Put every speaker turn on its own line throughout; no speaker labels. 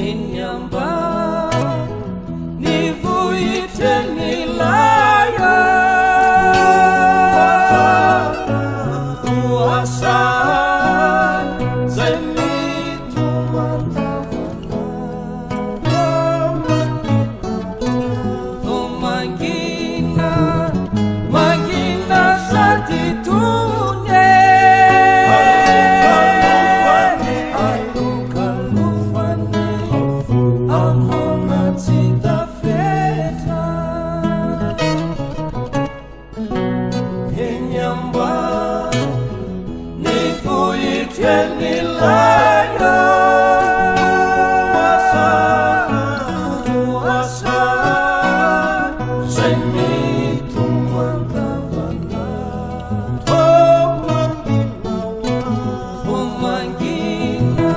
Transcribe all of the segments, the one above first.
Eny ambany vohitry ny laya Lohasaha zay mitomandavana Mangina, mangina sady tony e. Alokalofany, avoana tsy tafetra. Eny ambany vohitry ny laya Lohasaha zay mitomandavana. Mangina,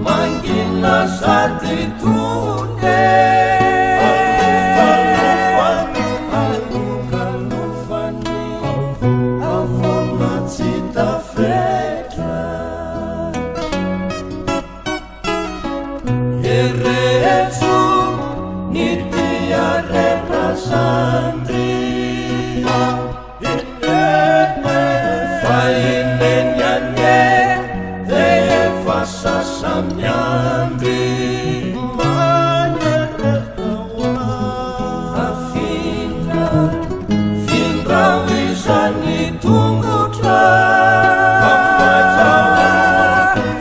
mangina sady tony e. Alokalofany, avoana tsy tafetra. Eretso ny dia razandry fa ineny anie efa sasa-miandry. Afindra, findrao izany tongotra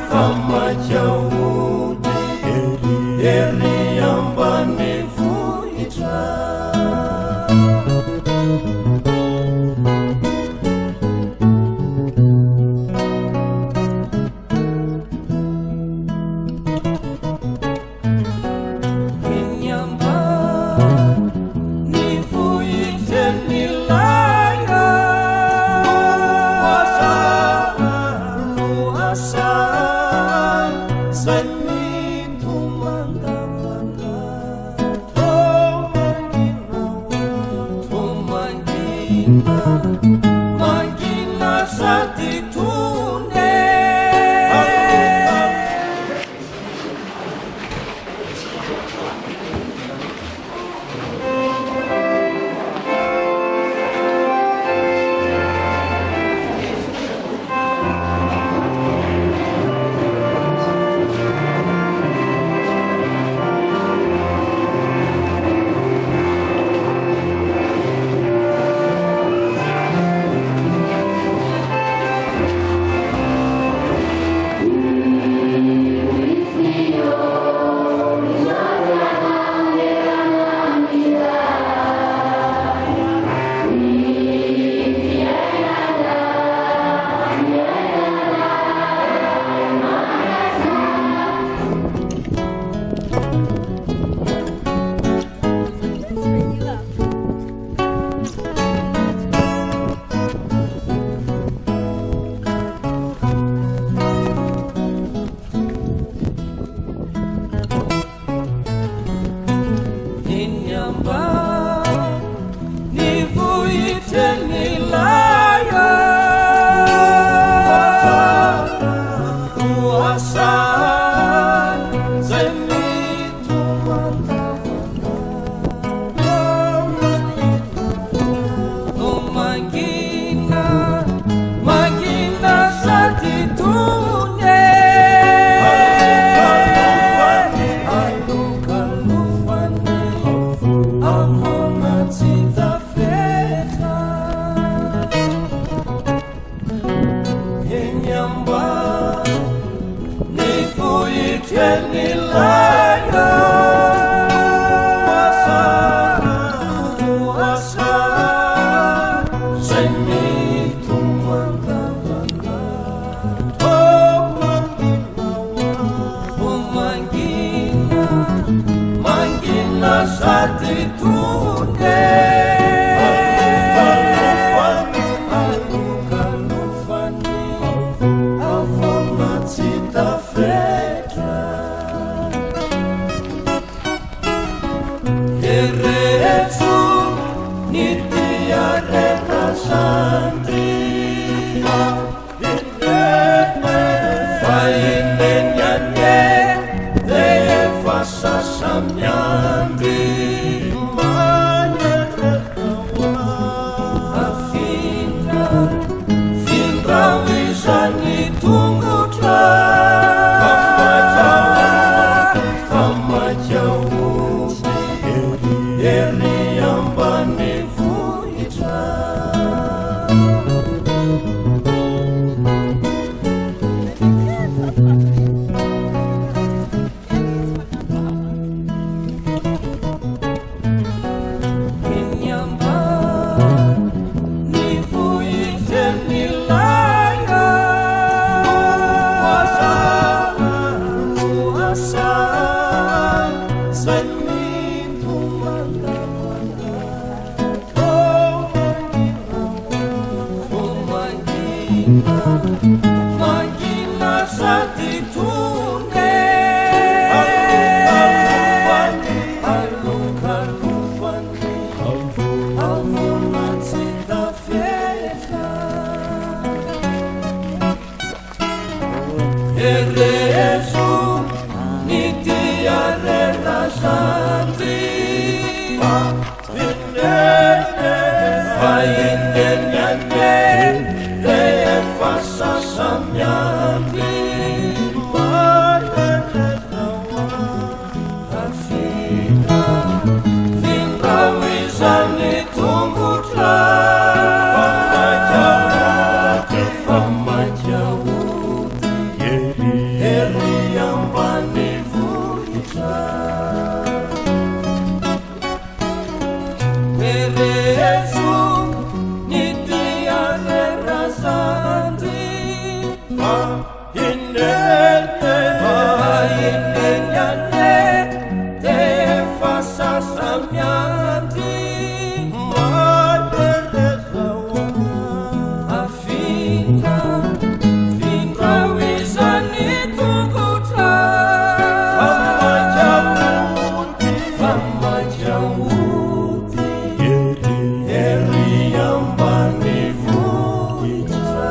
fa maika hody ery ambany vohitra. Eny ambany vohitry ny laya Lohasaha zay mitomandavana. Mangina, mangina sady tony e. Eny ambany vohitry ny laya Lohasaha zay mitomandavana. Mangina, mangina sady tony e. Alokalofany, avoana tsy tafetra. Eny ambany vohitry ny laya Lohasaha zay mitomandavana. Mangina, mangina sady tony e. Alokalofany, avoana Herezo ny dia re razandry fa inene fa ineny anie rehefa sasa-miandry. Mahereza hoa afindra findrao izany tongotra fa maika hody fa maika hody ery ambanivohitra. Herezo ny dia re razandry fa ineny fa ineny anie d'efa sasa-miandry. Mahereza hoa afindra findrao izany tongotra fa maika hody fa maika hody ery ambanivohitra.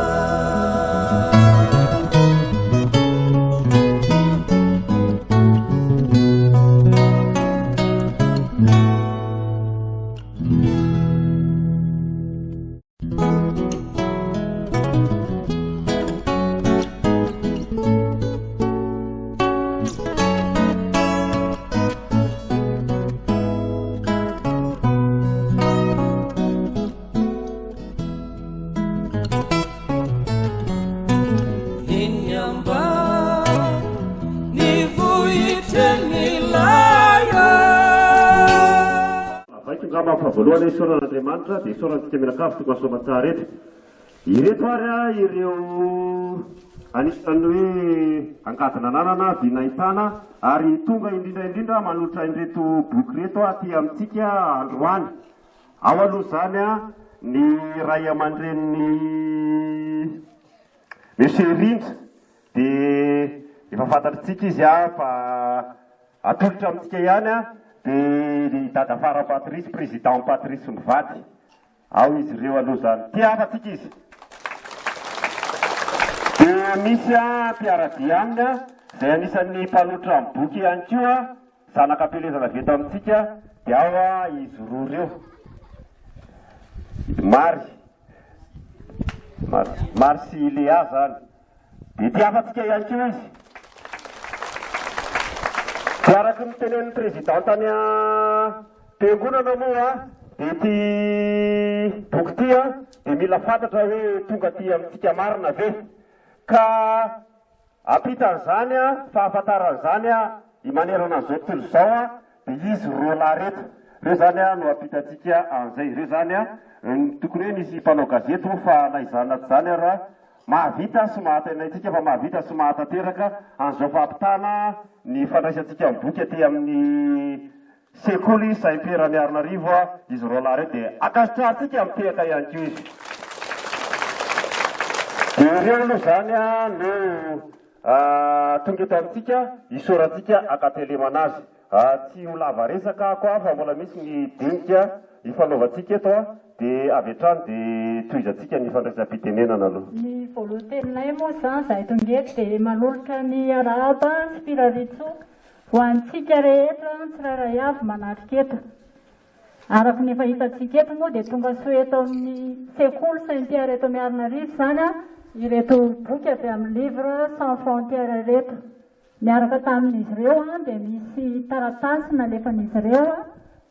Eny ambanivohitra ny laya.
Avaiko angamba fa voalohany isaorana Andriamanitra dia isaorana antsika mianakavy tonga soamantsara eto. Ireto ary ireo anisan'ny hoe angady nananana vy nahitana ary tonga indrindra indrindra manolotra ireto boky ireto aty amintsika androany. Ao aloha izany ny ray aman-drenin'i Monsieur Rindra dia efa fantatritsika izy fa atolotra amintsika ihany dia ny Dadafara Patrice, Président Patrice mivady. Ao izy ireo aloha izany. Tia hafa-tsika izy. Dia misy mpiara-dia aminy izay anisan'ny mpanolotra ny boky ihany koa, zanaka am-pielezana avy eto amintsika, dia ao izy roa ireo. Mary, Mary, Mary sy Léa izany. Dia tia hafa-tsika ihany koa izy. Dia araka ny tenenin'ny président tany am-piangonana moa dia ity boky ity dia mila fantatra hoe tonga aty amintsika marina ve? Ka ampitan'izany fahafantarana izany manerana an'izao tontolo izao dia izy roa lahy ireto. Ireo izany no ampitantsika an'izay. Ireo izany tokony hoe nisy mpanao gazety moa fa na izany na tsy izany ara Mahavita sy mahatainaintsika fa mahavita sy mahatanteraka an'izao fampitana ny fandraisantsika ny boky aty amin'ny sekoly Saint Pierre Miarinarivo izy roalahy ireo dia ankasitrahantsika mitehaka ihany koa izy. Dia ireo aloha izany no tonga eto amintsika isaorantsika ankatelemana azy. Tsy ho lava resaka ako fa mbola misy ny dinika ifanaovantsika eto dia avy hatrany dia tohizantsika ny fandraisam-pitenenana aloha.
Ny voalohan-teninay moa izany izahay tonga eto dia manolotra ny arahaba sy firariantsoa ho antsika rehetra tsirairay avy manatrika eto. Araka ny efa hitantsika eto moa dia tonga soa eto amin'ny sekoly Saint Pierre eto Miarinarivo izany ireto boky avy amin'ny Livre sans frontières ireto. Niaraka tamin'izy ireo dia misy taratasy nalefan'izy ireo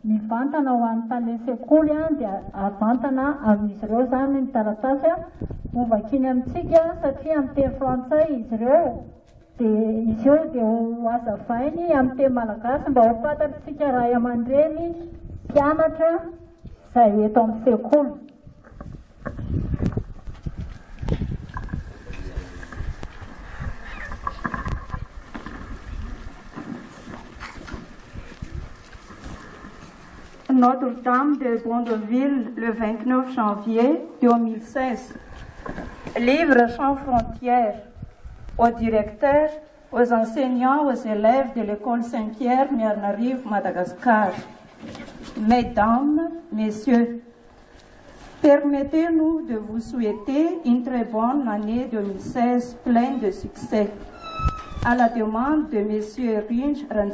mivantana ho an'ny tale sekoly dia avantana amin'izy ireo izany ny taratasy hovakiany amintsika satria amin'ny teny frantsay izy ireo dia izy io dia ho hazavainy amin'ny teny malagasy mba ho fantatr'tsika ray aman-dreny mpianatra izay eto amin'ny sekoly.
Notre-Dame de Bondeville le 29 janvier 2016. Livre sans frontières au directeur, aux enseignants, aux élèves de l'école Saint-Pierre, Miarinarivo, Madagascar. Mesdames, Messieurs, permettez-nous de vous souhaiter une très bonne année 2016 pleine de succès. À la demande de Monsieur Rindra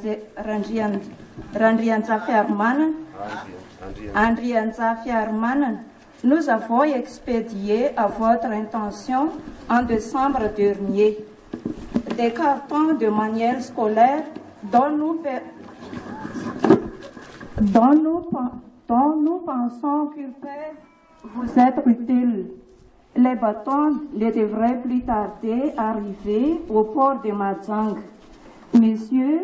nous avons expédié à votre intention en décembre dernier des cartons de manuels scolaires dont nous, dont nous, dont nous pensons qu'ils peuvent vous être utiles. Les bâtons ne devraient plus tarder à arriver au port de Mahajanga. Monsieur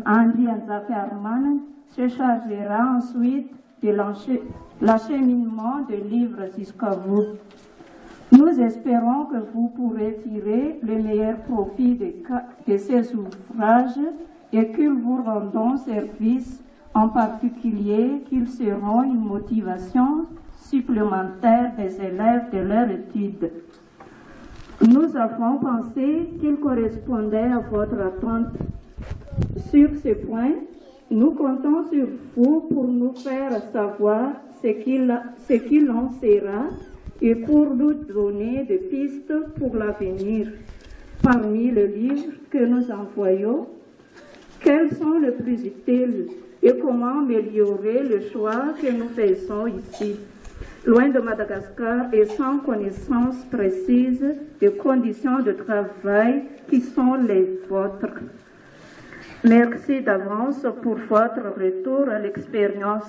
Andrianjafiarmanana se chargera ensuite de l'acheminement des livres jusqu'à vous. Nous espérons que vous pourrez tirer le meilleur profit de ces ouvrages et qu'ils vous rendront service, en particulier qu'ils seront une motivation supplémentaire des élèves de leur étude. Nous avons pensé qu'ils correspondaient à votre attente. Sur ce point, nous comptons sur vous pour nous faire savoir ce qu'il en sera et pour nous donner des pistes pour l'avenir. Parmi les livres que nous envoyons, quels sont les plus utiles et comment améliorer le choix que nous faisons ici, loin de Madagascar et sans connaissance précise des conditions de travail qui sont les vôtres. Merci d'avance pour votre retour à l'expérience.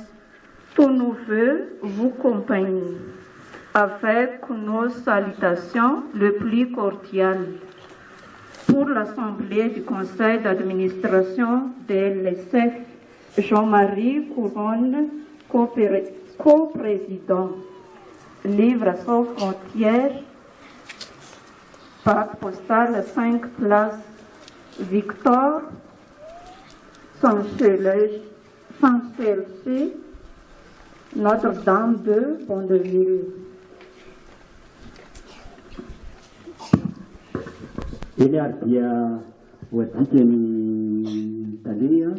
Tous nos voeux vous accompagnent avec nos salutations les plus cordiales. Pour l'Assemblée du Conseil d'administration de l'SF, Jean-Marie Couronne, co-président. Livre sans frontières, boîte postale 5 place Victor Saint-Chelcy, Notre-Dame de Bondeville.
Eny ary dia voadika ny tale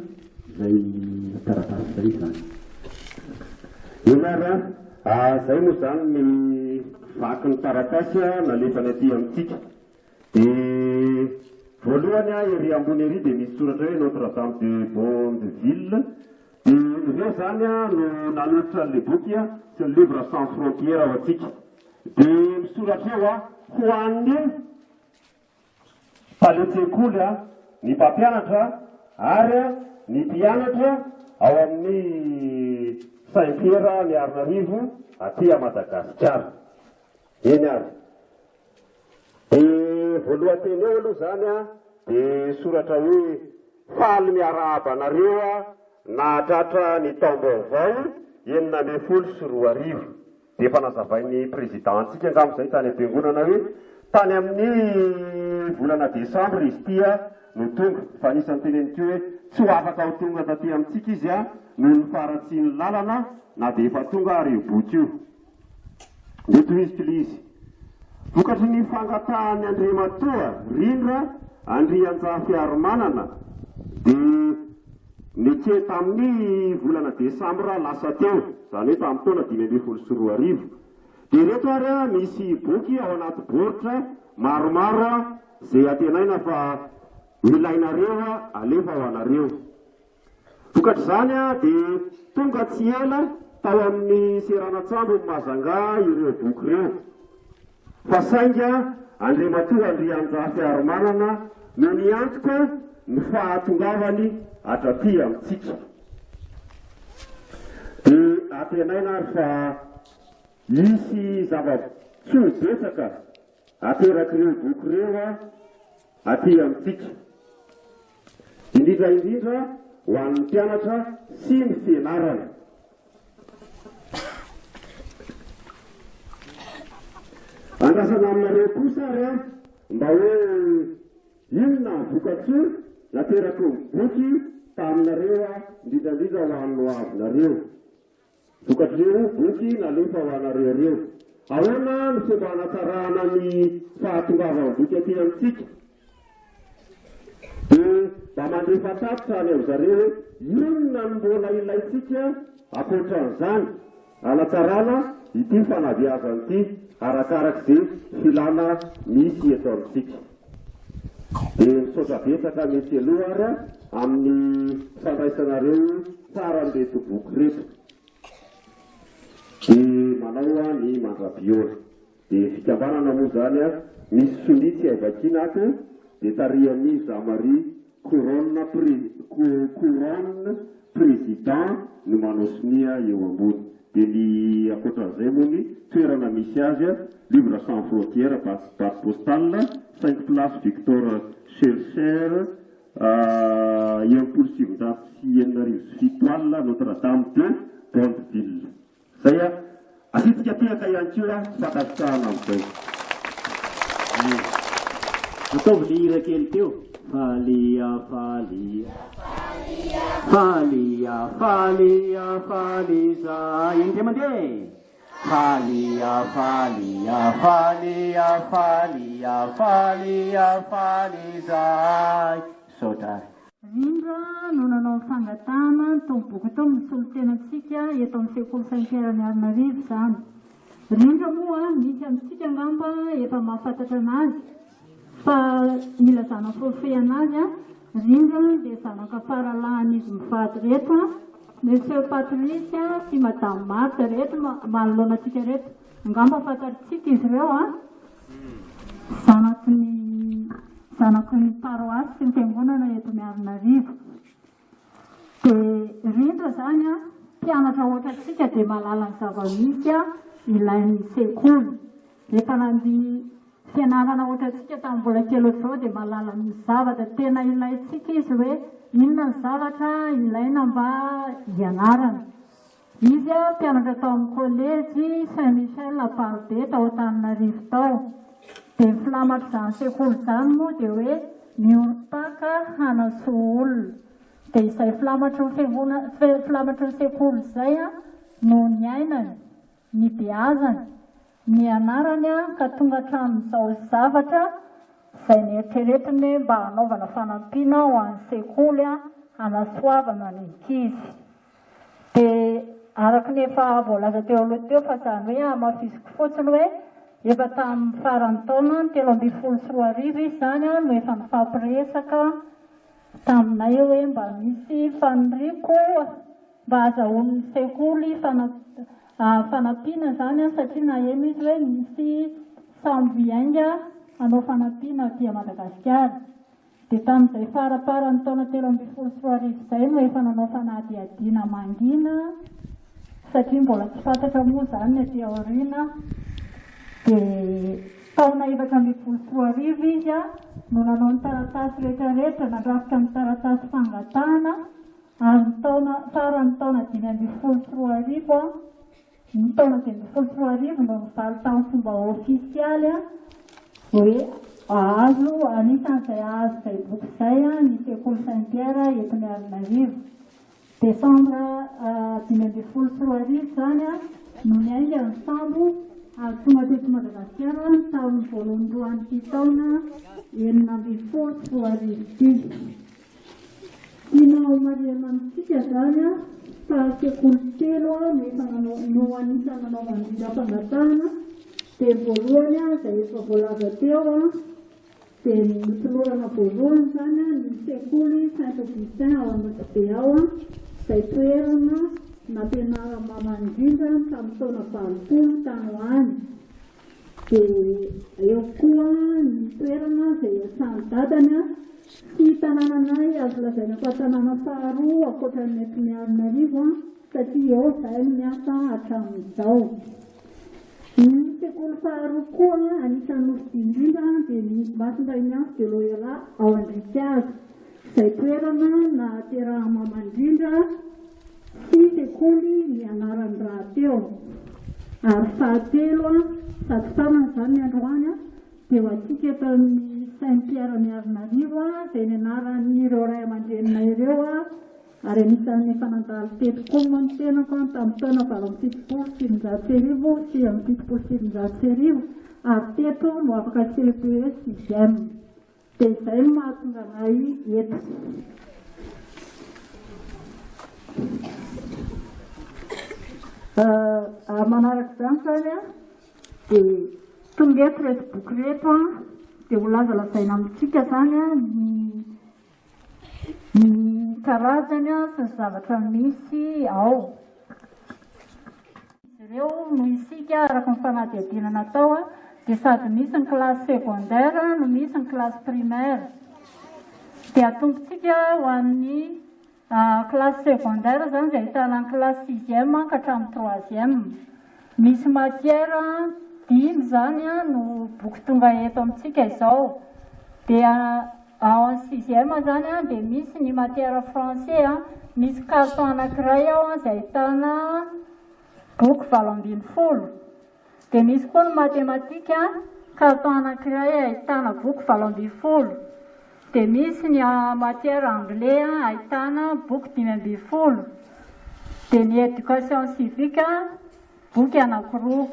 zay taratasy zay zany. Eny ary a, zay moa zany ny vaky ny taratasy nalefany aty amintsika. Dia voalohany ery ambony ery dia misy soratra hoe Notre-Dame de Bondeville. Dia ireo zany no nanolotra an'ilay boky sy ny Livre sans frontières ao antsika. Dia misoratra eo ho an'ny talen-tsekoly, ny mpampianatra ary ny mpianatra ao amin'ny Saint Pierre Miarinarivo aty Madagasikara. Eny ary. Dia voalohan-teny eo aloha izany dia soratra hoe faly miarahaba anareo nahatratra ny taom-baovao 2016. Dia efa nazavain'ny président-ntsika angamba izay tany am-piangonana hoe tany amin'ny volana desambra izy ity no tonga. Fa anisan'ny teneniko hoe tsy ho afaka ho tonga taty amintsika izy noho ny faharatsian'ny lalana na dia efa tonga ary io boky io. Dia tohiziko ilay izy. Vokatry ny fangatahan'i Andriamatoa Rindra Andrianjafiarimanana dia neke tamin'ny volana desambra lasa teo, izany hoe tamin'ny taona 2015. Dia ireto ary misy boky ao anaty baoritra maromaro izay antenaina fa ho ilainareo alefa ho anareo. Vokatr'izany dia tonga tsy ela tao amin'ny seranan-tsambon'i Mahajanga ireo boky ireo. Fa sainga Andriamatoa Andrianjafy Harimanana no niantoka ny fahatongavany hatraty amintsika. Dia antenaina ary fa hisy zava-tsoa betsaka aterak'ireo boky ireo aty amintsika. Indrindra indrindra ho an'ny mpianatra sy ny fianarana. Andrasana aminareo kosa ary aho mba hoe inona ny vokatsoa nateraky ny boky taminareo indrindra indrindra ho an'ny hoavinareo. Vokatr'ireo boky nalefa ho anareo ireo. Ahoana ny fomba hanatsarana ny fahatongavan'ny boky aty amintsika? Dia mba mandefa tatitra any amin-dry zareo hoe inona no mbola ilaintsika ankoatran'izany hanatsarana ity fanabeazana ity arakarak'izay filàna misy eto amintsika. Dia misaotra betsaka Monsieur Aloha ary amin'ny fandraisanareo tsara an'ireto boky ireto. Dia manao ny mandra-pihaona. Dia fikambanana moa izany misy sonia tsy hay vakiana ato dia tarihan'i Jean Marie Couronne Couronne Président no manao sonia eo ambony. Dia ny ankoatran'izay moa ny toerana misy azy Livre sans frontières boite postale 5 place Victor Schœlcher 6960 Notre Dame de Bondeville. Zay a! Asiantsika tehaka ihany koa fankasitrahana amin'izay.
Ataovy le hira kely teo. Falia falia Falia falia faly izahay. Indray mandeha e! Falia falia falia falia falia faly izahay. Misaotra ary.
Rindra no nanao ny fangatahana ny tompo boky tao misolo tena antsika eto amin'ny sekoly Saint Pierre Miarinarivo izany. Rindra moa misy amintsika angamba efa mahafantatra anazy fa ilazana fohifohy anazy Rindra dia zanaka faralahin'izy mivady ireto Monsieur Patrice sy Madame Marthe ireto manoloana antsika ireto. Angamba fantatritsika izy ireo an! Zanaky ny zanaky ny paroasy sy ny fiangonana eto Miarinarivo. Dia Rindra izany an, mpianatra ohatrantsika dia mahalala ny zava-misy ilain'ny sekoly. Efa nandia fianarana ohatrantsika tamin'ny mbola kely ohatr'izao dia mahalala ny zavatra tena ilaintsika izy hoe inona ny zavatra ilaina mba hianarana. Izy mpianatra tao amin'ny kolejy Saint Michel Amparibe tao Antananarivo tao. Dia ny filamatr'izany sekoly izany moa dia hoe miorim-paka hanasoa olona. Dia izay filamatry ny fiangona, filamatry ny sekoly izay no niainany, nibeazany, nianarany ka tonga hatramin'izao zavatra izay neritreretiny hoe mba hanaovana fanampiana ho an'ny sekoly hanasoavana ny ankizy. Dia araka ny efa voalaza teo aloha teo fa izany hoe hamafisiko fotsiny hoe efa tamin'ny faran'ny taona 2013 izy izany no efa nifampiresaka taminay hoe mba misy faniriako mba hazahoan'ny sekoly fanampiana izany satria naheno izy hoe misy sambo hiainga hanao fanampiana aty Madagasikara. Dia tamin'izay faramparan'ny taona 2013 izay no efa nanao fanadihadiana mangina satria mbola tsy fantatra moa izany ny aty aoriana. Dia taona 2014 izy no nanao ny taratasy rehetrarehetra, nandrafitra ny taratasy fangatahana ary ny taona faran'ny taona 2015 Ny taona 2015 no nivaly tamin'ny fomba ofisialy hoe hahazo, anisan'izay hahazo izay boky izay ny sekoly Saint Pierre eto Miarinarivo. Desambra 2015 izany no niainga ny sambo ary tonga teto Madagasikara tamin'ny voalohan'ny roan'ity taona 2016 ity. Tiana homarihana amintsika izany fa sekoly telo no efa nanao no anisan'ny nanaovan'ny fangatahana dia ny voalohany izay efa voalaza teo dia ny notolorana voalohany izany ny sekoly Saint Augustin ao Anosibe ao izay toerana nampianaran'i Mama indrindra tamin'ny taona 80 tany ho any. Dia eo koa ny toerana izay iasan'ny dadany sy tanànanay azo lazaina fa tanàna faharoa ankoatra ny eto Miarinarivo satria eo izahay no miasa hatramin'izao. Ny sekoly faharoa koa anisan'ny nofidiny indrindra dia ny Masindahy Ignace de Loyola ao Andriakazo izay toerana nahaterahan'i Mama indrindra sy sekoly nianarany rahateo. Ary fahatelo, sady farany izany ny androany, dia ho antsika eto amin'ny Saint Pierre Miarinarivo, izay nianaran'ireo ray aman-dreninay ireo, ary anisan'ny efa nandalo teto koa moa ny tenako tamin'ny taona 1978 sy 1979, ary teto no afaka CEPE sixième. Dia izay no mahatonga anay eto. Manaraka izany izany dia tonga eto ireto boky ireto. dia ho lazalazaina amintsika izany ny ny karazany sy ny zavatra misy ao. Izy ireo noho isika araka ny fanadihadiana natao dia sady misy ny classe secondaire no misy ny classe primaire. Dia atombotsika ho an'ny classe secondaire izany izay ahitana ny classe sixième ka hatramin'ny troisième. Misy matière dimy izany no boky tonga eto amintsika izao. Dia ao amin'ny sixième izany dia misy ny matière français, misy carton anankiray ao izay ahitana boky 18. Dia misy koa ny matematika, carton anankiray ahitana boky 18. Dia misy ny matière anglais ahitana boky 15. Dia ny éducation civique boky anankiroa.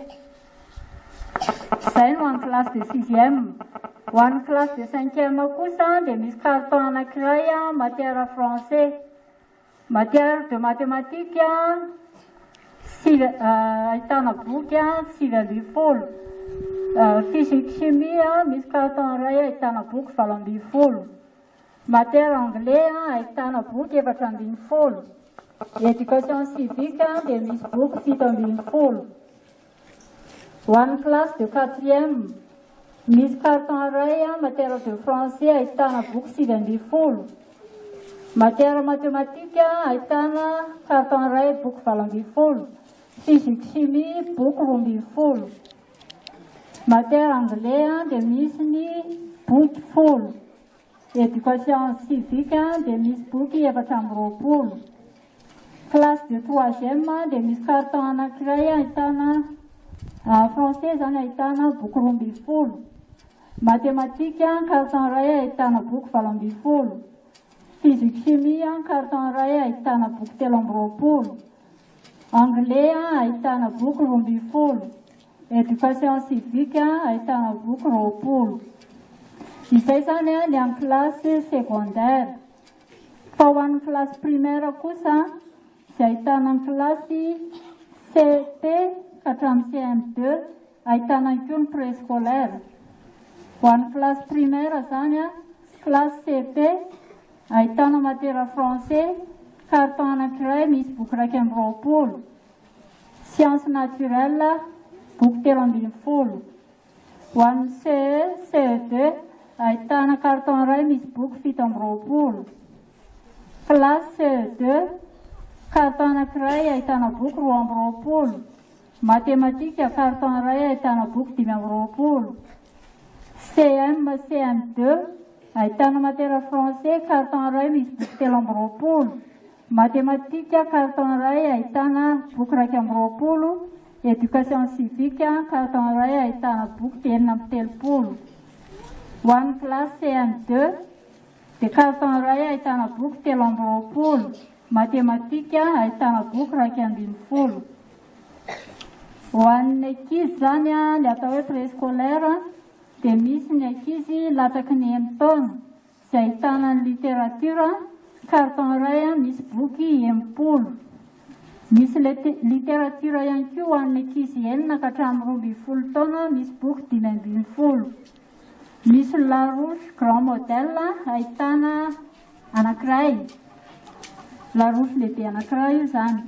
Izay no an'ny classe de sixième. Ho an'ny classe de cinquième kosa dia misy carton anankiray matière français. Matière de mathématique sivy ahitana boky 19. Physique chimie misy carton iray ahitana boky 18. Matière anglais ahitana boky 14. Éducation civique dia misy boky 17. Ho an'ny classe de quatrième misy carton iray matière de français ahitana boky 19. Matière mathématique ahitana carton iray boky 18. Physique chimie boky 12. Matière anglais dia misy ny boky 10. Éducation civique dia misy boky 24. Classe de troisième dia misy carton anankiray ahitana français izany ahitana boky 12. Mathématique carton iray ahitana boky 18. Physique chimie carton iray ahitana boky 23. Anglais ahitana boky 12. Éducation civique ahitana boky 20. Izay izany ny amin'ny classe secondaire. Fa ho an'ny classe primaire kosa izay ahitana ny classe CP ka hatramin'ny CM2 ahitana ihany koa ny préscolaire. Ho an'ny classe primaire izany classe CP ahitana matière français carton anankiray misy boky 21. Science naturelle boky 13. Ho an'ny CE CE2 ahitana carton iray misy boky 27. Classe CE2 carton anankiray ahitana boky 22. Mathématique carton iray ahitana boky 25. CM CM2 ahitana matière français carton iray misy boky 23. Mathématique carton iray ahitana boky 21. Éducation civique carton iray ahitana boky 36. Ho an'ny classe CM2 dia carton iray ahitana boky 23. Mathématique ahitana boky 11. Ho an'ny ankizy izany ny atao hoe préscolaire dia misy ny ankizy latsaky ny 6 taona izay ahitana ny littérature carton iray misy boky 60. Misy littérature ihany koa ho an'ny ankizy 6 ka hatramin'ny 12 taona misy boky 15. Misy Larousse grand modèle ahitana anankiray. Larousse lehibe anankiray io izany.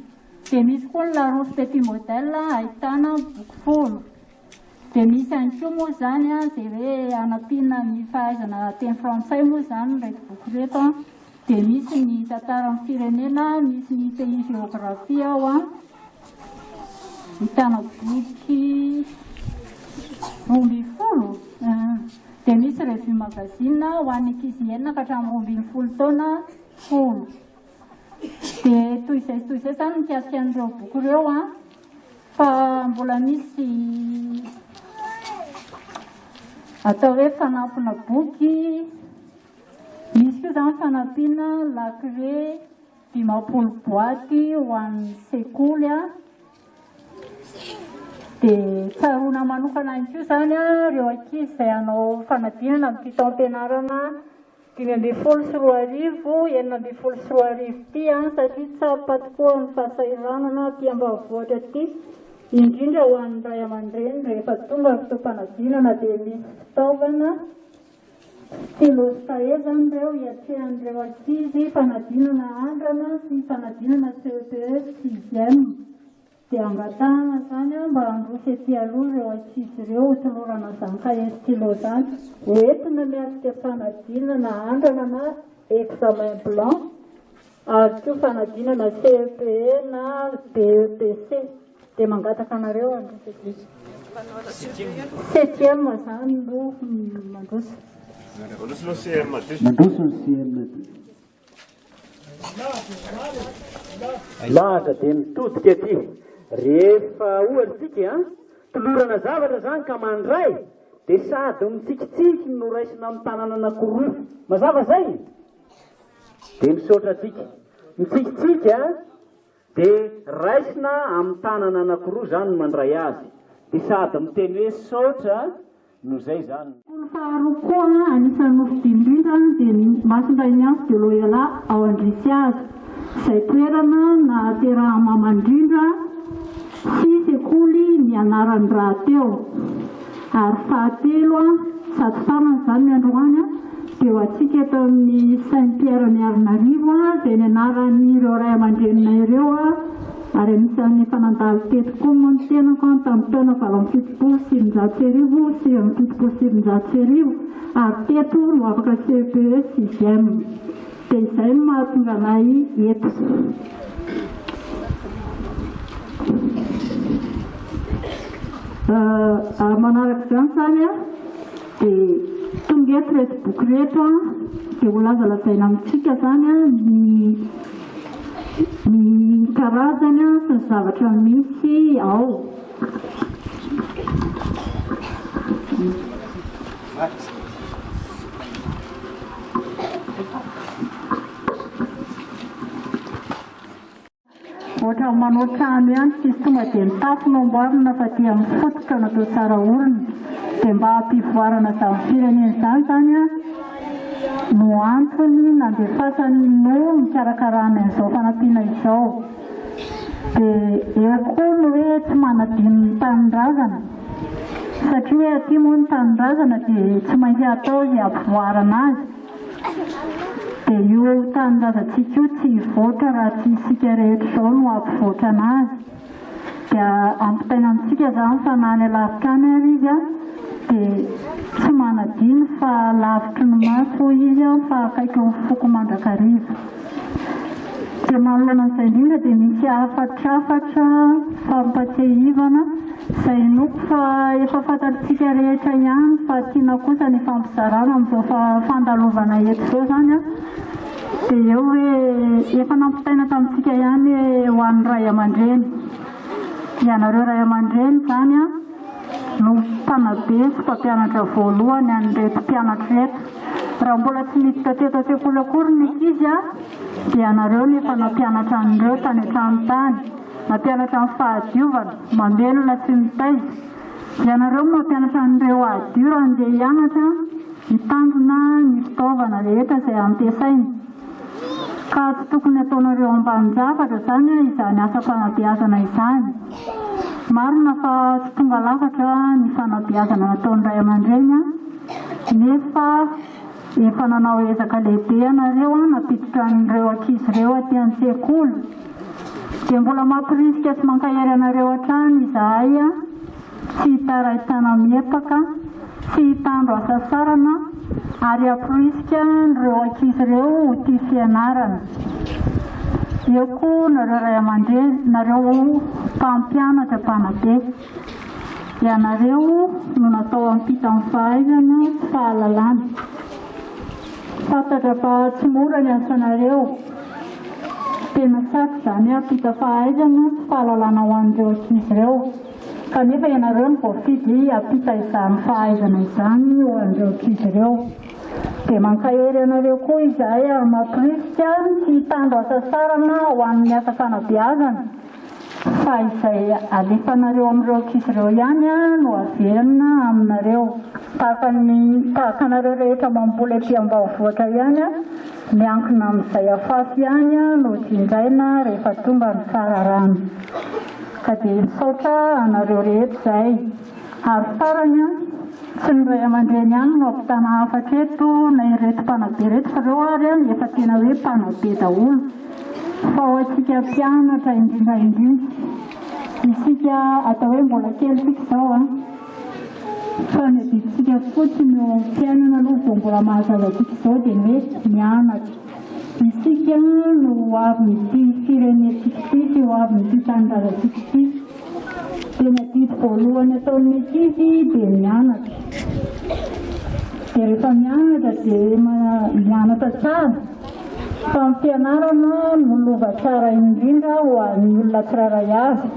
Dia misy koa ny Larousse petit modèle ahitana boky 10. Dia misy ihany koa moa izany izay hoe anampiana ny fahaizana teny frantsay moa izany ireto boky ireto. Dia misy ny tantaran'ny firenena, misy ny pays géographie ao. Ahitana boky 12. Dia misy revue magazine ho an'ny ankizy 6 ka hatramin'ny 12 taona 10. Dia toy izay toy izay izany mikasika an'ireo boky ireo fa mbola misy atao hoe fanampina boky. Misy koa izany fanampiana lakile 50 boaty ho an'ny sekoly. Dia tsaroana manokana ihany koa izany ireo ankizy izay hanao fanadinana amin'ity taom-pianarana 2015 2016 ity satria tsapa tokoa ny fahasahiranana aty ambanivohitra aty, indrindra ho an'ny ray aman-dreny rehefa tonga ny fotoam-panadinana dia misy fitaovana. Stylo sy kahie izany ireo hiatrehan'ireo ankizy fanadinana andrana sy fanadinana CEPE sixième. Dia angatahana izany mba handroso ety aloha ireo ankizy ireo hotolorana izany kahie stylo izany hoentina miatrika fanadinana andrana na examen blanc ary koa fanadinana CEPE na BEPC. Dia mangataka anareo handroso ety. Septième izany no mandroso.
Mandroso ny CM2.
Lahatra dia mitodika aty. Rehefa ohatra isika an, tolorana zavatra izany ka mandray dia sady mitsikitsiky no raisina amin'ny tanana anankiroa. Mazava izay? Dia misaotra antsika. Mitsikitsiky an, dia raisina amin'ny tanana anankiroa izany ny mandray azy. Dia sady miteny hoe saotra No zay zany.
Sekoly faharoa koa anisan'ny nofidiny indrindra dia ny Masindahy Ignace de Loyola ao Andrisiazo, izay toerana nahaterahan'i Mama indrindra sy sekoly nianarany rahateo. Ary fahatelo sady farany izany ny androany dia ho antsika eto amin'ny Saint Pierre Miarinarivo izay nianaran'ireo ray aman-dreninay ireo ary anisan'ny efa nandalo teto koa moa ny tenako tamin'ny taona 1978 1979 ary teto no afaka CEPE sixième. Dia izay no mahatonga anay eto. Ary manaraka izany izany dia tonga eto ireto boky ireto dia ho lazalazaina amintsika izany ny ny karazany sy ny zavatra misy ao. Ohatran'ny manao trano ihany tsisy tonga dia ny tafo no amboarina fa aty amin'ny fototra no atao tsara orina. Dia mba hampivoarana izany firenena izany izany an no antony nandefasany no nikarakarany an'izao fanampiana izao. Dia eo koa ny hoe tsy manadino ny tanindrazana satria hoe aty moa ny tanindrazana dia tsy maintsy atao izay hampivoarana azy. Dia io tanindrazantsika io tsy hivoatra raha tsy isika rehetra izao no hampivoatra anazy. Dia ampitaina amintsika izany fa na any alavitra any ary izy dia tsy manadino fa lavitry ny maso hoy izy fa akaiky ny foko mandrakariva. Dia manoloana an'izay indrindra dia misy hafatrafatra fampatsiahivana izay inoako fa efa fantatr'tsika rehetra ihany fa tiana kosa ny hifampizarana amin'izao fandalovana eto izao izany an. Dia eo hoe efa nampitaina tamintsika ihany hoe ho an'ny ray aman-dreny. Ianareo ray aman-dreny izany an no mpanabe sy mpampianatra voalohany an'ireto mpianatra ireto. Raha mbola tsy niditra teto an-tsekoly akory ny ankizy dia ianareo no efa nampianatra an'ireo tany an-trano tany, nampianatra ny fahadiovana, mamelona sy mitaiza. Ianareo no mampianatra an'ireo hadio raha handeha hianatra, hitandrina ny fitaovana rehetra izay ampiasainy. Ka tsy tokony ataonareo ambanin-javatra izany izany asa fanabeazana izany. Marina fa tsy tonga lafatra ny fanabeazana nataon'ny ray aman-dreny, nefa efa nanao ezaka lehibe ianareo nampiditra an'ireo ankizy ireo aty an-tsekoly. Dia mbola mampirisika sy mankahery anareo hatrany izahay tsy hitarain-tana-miepaka, tsy hitandro hasasarana ary hamporisika an'ireo ankizy ireo ho tia fianarana. Eo koa nareo ray aman-dreny, nareo mpampianatra, mpanabe. Ianareo no natao hampita ny fahaizana sy fahalalana. Fantatra fa tsy mora ny asanareo. Tena sarotra izany hoe hampita fahaizana sy fahalalana ho an'ireo ankizy ireo. Kanefa ianareo no voafidy hampita izany fahaizana izany ho an'ireo ankizy ireo. Dia mankahery anareo koa izahay ary mamporisika tsy hitandro hasasarana ho an'ny asa fanabeazana. Fa izay alefanareo amin'ireo ankizy ireo ihany no averina aminareo. Tahaka ny tahaka anareo rehetra mamboly aty ambanivohitra ihany, miankina amin'izay afafy ihany no jinjaina rehefa tonga ny fararano. Ka dia misaotra anareo rehetra izay. Ary farany. Tsy ny ray aman-dreny ihany no ampitana hafatra eto na ireto mpanabe ireto fa ireo ary efa tena hoe mpanabe daholo fa ho antsika mpianatra indrindra indrindra isika atao hoe mbola kely isika izao an! Fa ny adidintsika fotsiny eo amin'ny fiainana aloha vao mbola mahazaza antsika izao dia ny hoe mianatra. Isika no ho avin'ity firenentsika ity sy ho avin'ity tanindrazantsika ity. Dia ny adidy voalohany ataon'ny ankizy dia mianatra. Dia rehefa mianatra dia mianatra tsara. Fa ny fianarana no lova tsara indrindra ho an'ny olona tsirairay avy.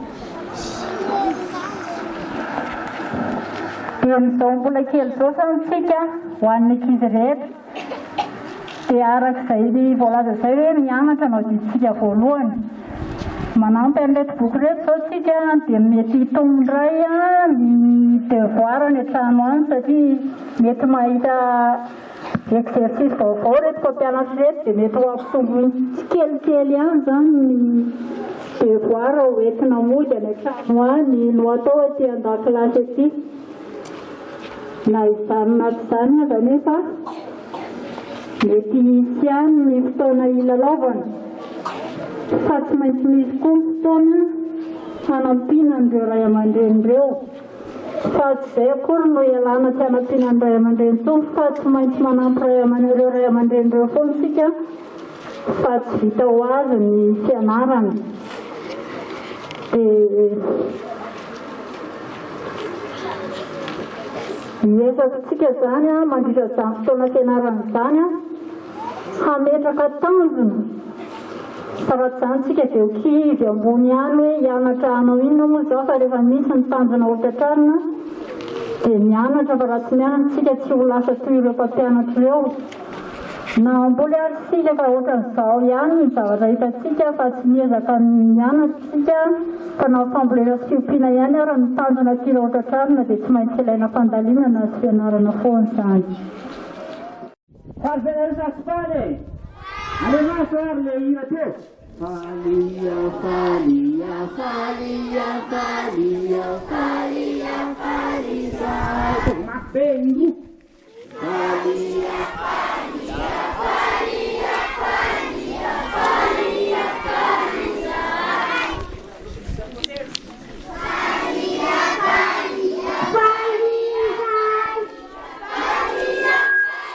Dia amin'izao mbola kely izao izany isika ho an'ny ankizy rehetra dia araka izay voalaza izay hoe mianatra no adidintsika voalohany. Manampy an'ireto boky ireto izao isika dia mety hitombo indray ny devoir any an-trano any satria mety mahita Exercice vaovao ireto mpampianatra ireto dia mety ho ampitomboiny tsikelikely ihany izany ny devoir ho entina mody any an-trano any no atao aty an-dakilasy aty. Na izany na tsy izany aza anefa mety hisy ihany ny fotoana hilalaovana fa tsy maintsy misy koa ny fotoana hanampiana an'ireo ray aman-dreny ireo. Fa tsy izay akory no ialana tsy hanampiana ny ray aman-dreny intsony fa tsy maintsy manampy ray aman ireo ray aman-dreny ireo foana isika fa tsy vita ho azy ny fianarana. Dia miezaka isika izany mandritra izany fotoana fianarana izany hametraka tanjona. Fa raha tsy izany tsika dia ho kivy ambony ihany hoe hianatra hanao inona moa izao fa rehefa misy ny tanjona ho tratrarina dia mianatra fa raha tsy mianatra tsika tsy ho lasa toy ireo mpampianatra ireo. Na hamboly ary isika ka ohatran'izao ihany ny zavatra hitantsika fa tsy miezaka mianatra isika fa na fambolena sy fiompiana ihany ary ny tanjona tiana ho tratrarina dia tsy maintsy ilaina fandalinana sy fianarana foana izany.
Faly ve nareo sa tsy faly e? Alefaso ary le hira teo. Faly faly faly faly faly faly zahay. Ataovy mafy be indroa. Faly faly faly faly faly faly zahay.
Faly faly faly zahay.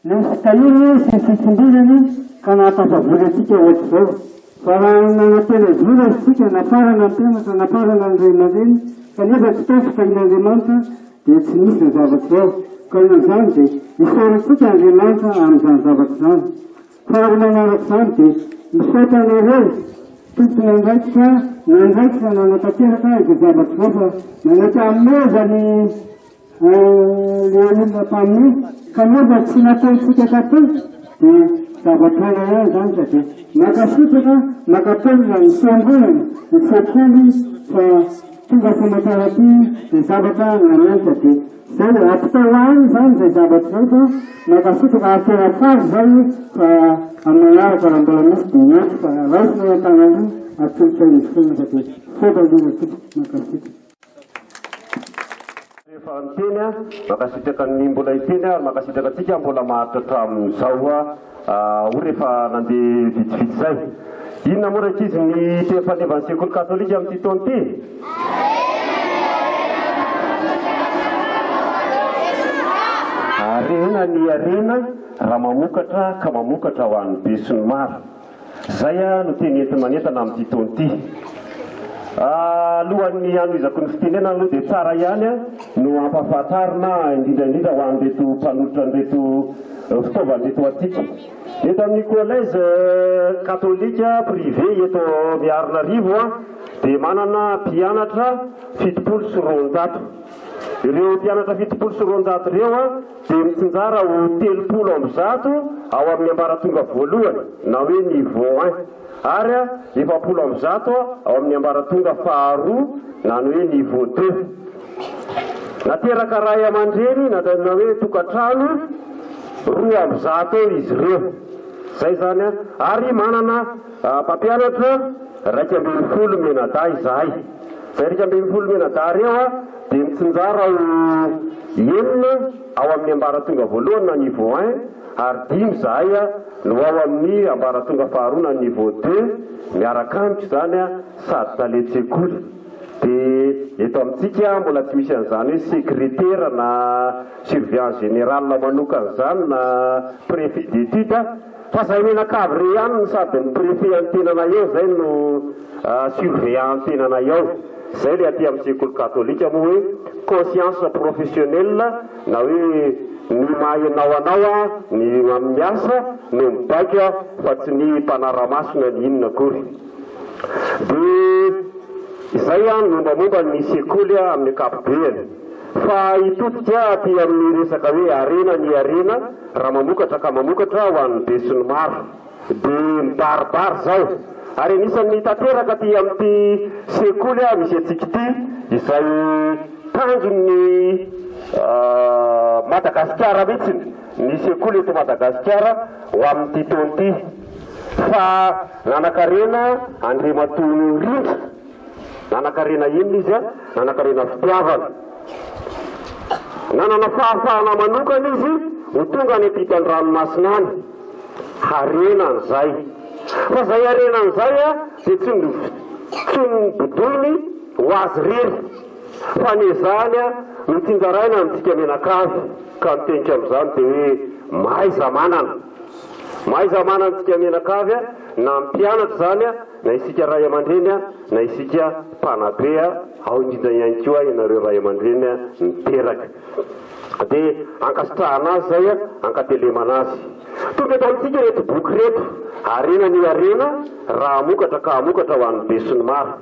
Ny fitahiany sy ny fitsimbinany ka nahatafavory antsika ohatr'izao. Fa raha nanantena vola isika, nafarana ny mpianatra, nafarana ny ray aman-dreny, kanefa tsy tao fitahian'Andriamanitra, dia tsy nisy izao zavatra izao. Ka noho izany dia isaorantsika Andriamanitra amin'izany zavatra izany. Faharoa manaraka izany dia misaotra anareo tompon'andraikitra nandraikitra nanatanteraka izao zavatra izao fa nanaiky hanomezany le olona tamin'io kanefa tsy nataontsika taty dia zava-poana ihany izany fa dia mankasitraka mankatelina ny fiangonana ny sekoly fa tonga soamantsara aty dia zavatra nanaitra dia Zay e, ampitao any izany izay zavatra izay fa mankasitraka ary tena faly izay fa amin'ny manaraka raha mbola misy dia ento fa raisina eo an-tanana io atolotra eny foana fa dia misaotra indrindra tompoko, mankasitraka.
Rehefa niteny aho, mankasitraka ny mbola hiteny aho ary mankasitraka antsika mbola maharitra hatramin'izao aho rehefa nandeha vitsivitsy izay. Inona moa rankizy ny teny fanevan'ny sekoly katolika amin'ity taona ity? Harena ny harena raha mamokatra ka mamokatra ho an'ny besinimaro. Izay no teny enti-manentana amin'ity taona ity. Alohan'ny hanohizako ny fitenenana aloha dia tsara ihany no hampahafantarina indrindra indrindra ho an'ireto mpanolotra an'ireto fitaovana ireto ho antsika. Eto amin'ny collège katolika privé eto Miarinarivo dia manana mpianatra 270. Ireo mpianatra 270 ireo dia mitsinjara ho 130 ao amin'ny ambaratonga voalohany na hoe niveau un ary 140 ao amin'ny ambaratonga faharoa na ny hoe niveau deux. Nateraka ray aman-dreny na hoe tokantrano 102 eo izy ireo. Izay izany ary manana mpampianatra 11 mianadahy izahay. Izay 11 mianadahy ireo. dia mitsinjara ho enina ao amin'ny ambaratonga voalohany na niveau un ary dimy izahay no ao amin'ny ambaratonga faharoa na niveau deux miaraka amiko izany sady talen-tsekoly. Dia eto amintsika mbola tsy misy an'izany hoe sekretera na surveillant général manokana izany na préfet d'étude fa izay mianakavy ireo ihany no sady ny préfet an'ny tenanay eo izay no surveillant an'ny tenanay ao. Izay ilay aty amin'ny sekoly katolika moa hoe conscience professionnelle na hoe ny maha ianao anao ny amin'ny asa no mibaiko fa tsy ny mpanara-maso na ny inona akory. Dia izay ny mombamomba ny sekoly amin'ny ankapobeany. Fa hitodika aty amin'ny resaka hoe harena ny harena raha mamokatra ka mamokatra ho an'ny besinimaro. Dia mibaribary izao. Ary anisan'ny tanteraka aty amin'ity sekoly misy antsika ity izay tanjon'ny Madagasikara mihitsy ny sekoly eto Madagasikara ho amin'ity taona ity. Fa nanankarena Andriamatoa Rindra. Nanankarena inona izy? Nanankarena fitiavana. Nanana fahafahana manokana izy ho tonga any ampitan-dranomasina any. Harena an'izay. Fa izay harena an'izay dia tsy tsy nobodoiny ho azy irery, fa nezahany notsinjaraina amintsika mianakavy. Ka ny teniko amin'izany dia hoe mahaiza manana. Mahaiza manana antsika mianakavy, na mpianatra izany, na isika ray aman-dreny, na isika mpanabe, ao indrindra ihany koa ianareo ray aman-dreny niteraka. Dia ankasitrahana azy izay, ankatelemana azy. Tonga eto amintsika ireto boky ireto, Harena ny harena, raha hamokatra ka hamokatra ho an'ny besinimaro.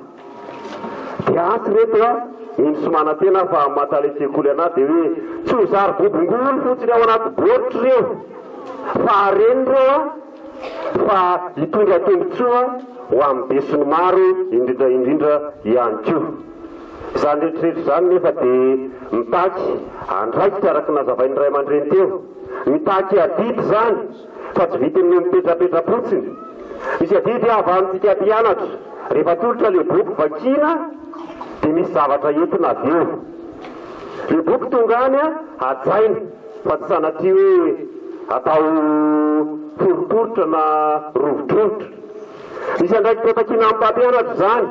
Dia asa ireto a, mino sy manantena aho fa amin'ny maha tale sekoly anah dia hoe tsy ho zary bobongolo fotsiny ao anaty baoritra ireo fa harena ireo a, fa hitondra tombontsoa ho amin'ny besinimaro indrindra indrindra ihany koa. Izany rehetrarehetra izany nefa dia mitaky andraikitra araka ny nazavain'ny ray aman-dreny teo. Mitaky adidy izany fa tsy vitin'ny mipetrapetra-potsiny. Misy adidy avy amintsika mpianatra, rehefa atolotra ilay boky vakiana dia misy zavatra entina avy eo. Ilay boky tonga any hajaina fa tsy sanatria hoe atao foriporitra na rovidrovitra. Misy andraikitra takiana amin'ny mpampianatra izany.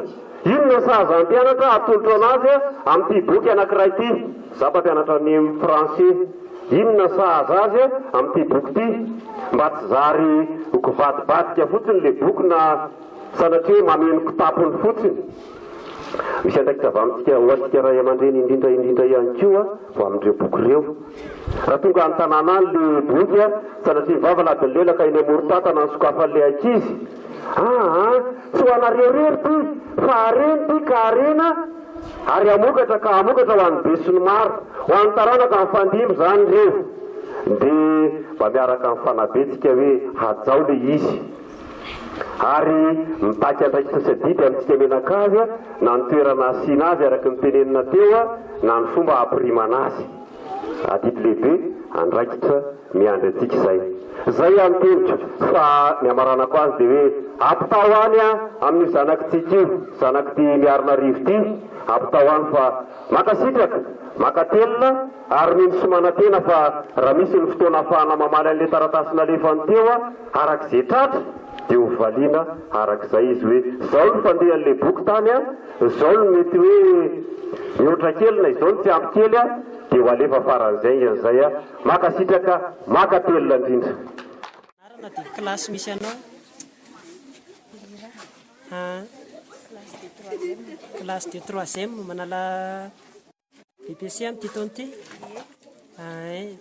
Inona ny sahaza mpianatra atolotro anazy amin'ity boky anankiray ity? Izaho mpampianatra ny français. Inona sahaza azy amin'ity boky ity? Mba tsy zary ho kivadibadika fotsiny ilay boky na sanatria hoe mameno kitapony fotsiny. Misy andraikitra avy amintsika ho antsika ray aman-dreny indrindra indrindra ihany koa ho amin'ireo boky ireo. Raha tonga any tanàna any ilay boky, sanatria ny vava ladin'ny lela ka eny amoron-tatana ny sokafan'ilay ankizy. Aa, tsy ho anareo irery ity, fa harena ity ka harena ary hamokatra ka hamokatra ho an'ny besinimaro, ho an'ny taranaka mifandimby izany ireo. Dia mba miaraka mifanabe tsika hoe hajao ilay izy. Ary mitaky andraikitra sy adidy amintsika mianakavy na ny toerana asiana azy araka ny tenenina teo na ny fomba hampirimana azy. Adidy lehibe, andraikitra miandry antsika izay. Izay ny teniko fa ny hamaranako azy dia hoe ampitao any amin'io zanakitsika io, zanak'ity Miarinarivo ity, ampitao any fa mankasitraka, mankatelina ary mino sy manantena fa raha misy ny fotoana ahafahana mamaly an'ilay taratasy nalefany teo araka izay tratra dia ho valiana araka izay izy hoe izao no fandehan'ilay boky tany an, izao no mety hoe mihoatra kely na izao no tsy ampy kely an, dia ho alefa faran'izay haingana izay an. Mankasitraka, mankatelina indrindra.
Anarana dia kilasy misy anao? Haa. Classe de troisième manala BEPC amin'ity taona ity? Hay.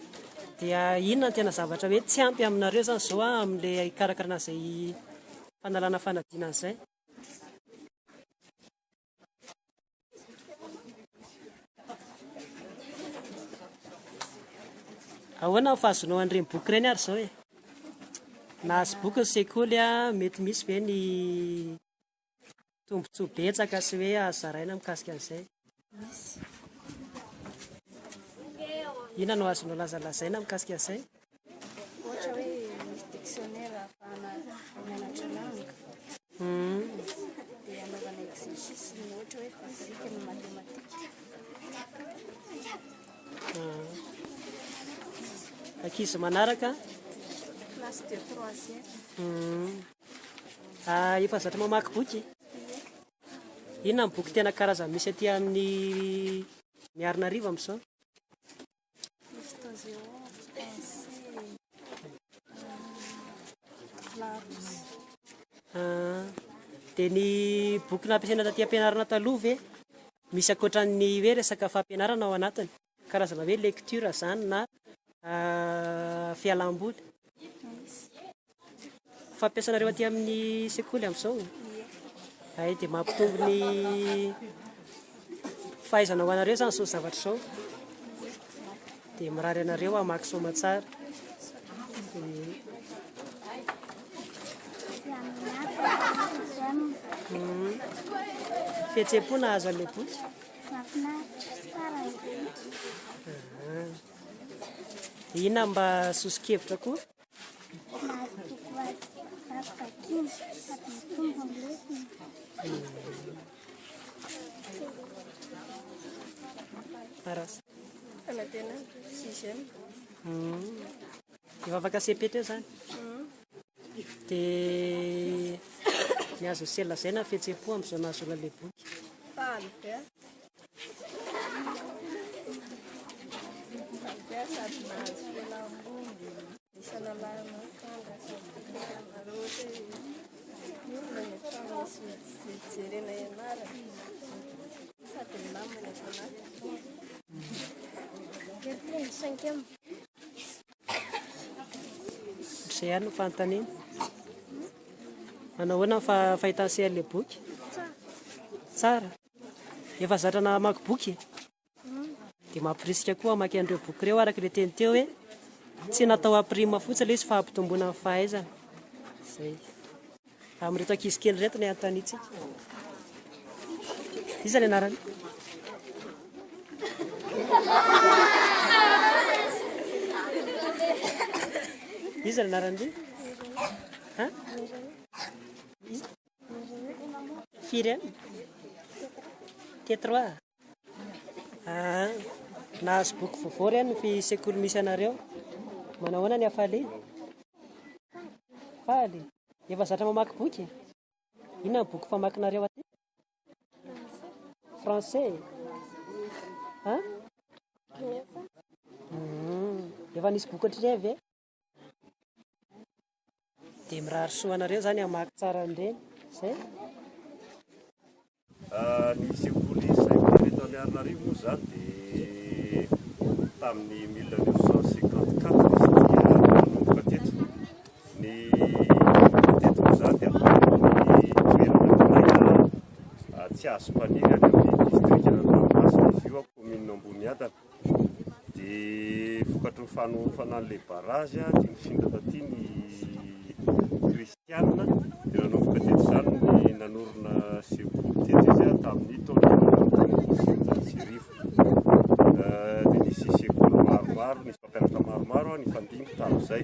Dia inona no tena zavatra hoe tsy ampy aminareo izany izao amin'ilay hikarakarana izay fanalana fanadinana izay? Ahoana ny fahazoanao an'ireny boky ireny ary izao e? Nahazo boky ny sekoly, mety misy ve ny Tombontsoa betsaka sy hoe azo zaraina mikasika an'izay.
Misy.
Inona no azonao lazalazaina mikasika an'izay?
Ohatra hoe misy dictionnaire ahafahana mianatra langue. Dia anaovana exercice ohatra hoe physique na mathématique.
Ankizy manaraka?
Classe de troisième.
Efa zatra mamaky boky? Inona ny boky tena karazany misy aty amin'ny Miarinarivo amin'izao?
Misy Tozeo, Français, Larousse.
Dia ny boky nampiasaina taty am-pianarana taloha ve misy ankoatran'ny hoe resaka fampianarana ao anatiny? Karazana hoe lecture izany na fialam-boly?
Misy.
Fampiasanareo aty amin'ny sekoly amin'izao?
Ie.
Hay dia mampitombo ny fahaizana ho anareo izany izao zavatra izao. Dia mirary anareo hamaky soamantsara. Fihetseham-po nahazo an'ilay boky?
Mahafinaritra, tsara ny boky.
Inona mba soso-kevitra koa?
Mahazo boky ho azy azo vakiana sady mitombo ny lesona.
Parasy.
Fanantenana, sixième.
Efa afaka CP teo izany? Dia ny azo sy lazaina ny fihetseham-po amin'izao nahazoana ilay boky.
Faly be. Faly be sady nahazo fialam-boly. Nisy analana akanga sady raha ohatra hoe miorina ny trano misy jerena ianarana sady milamina ato anatiny.
Ny cinquième.
Izay ihany no fanontaniana. Manao ahoana ny fahitan'ny CL boky? Tsara. Efa zatra namaky boky? Dia mampirisika koa hamaky an'ireo boky ireo araka ilay teny teo hoe tsy natao hampirima fotsiny ilay izy fa hampitomboana ny fahaizana. Izay. Amin'ireto ankizy kely ireto ny anontaniantsika. Iza ny anarany? Iza ny anarany? Ha? Firy any? T3. Ah, nahazo boky vaovao ry any ny sekoly misy anareo. Manao ahoana ny hafaliana? Faly. Efa zatra mamaky boky? Inona ny boky famakinareo aty? Français. Hein? Efa nisy boky ohatran'izay ve? Dia mirary soa anareo izany hamaky tsara an'ireny. Izay?
Ny sekoly Saint Paul eto Miarinarivo moa izany dia tamin'ny 1954 izy dia nanomboka teto. Ny teto moa izany dia amin'ny toerana anankiray tsy azo mpaniry any amin'ny distrikan'Andranomasina izy io, commune Amboniadana. Dia vokatry ny fanohofana an'ilay barazy dia nifindra taty ny kristiana dia nanomboka teto izany ny nanorina sekoly teto izy tamin'ny taona 1950. Dia nisy sekoly maromaro, nisy mpampianatra maromaro nifandimby tamin'izay.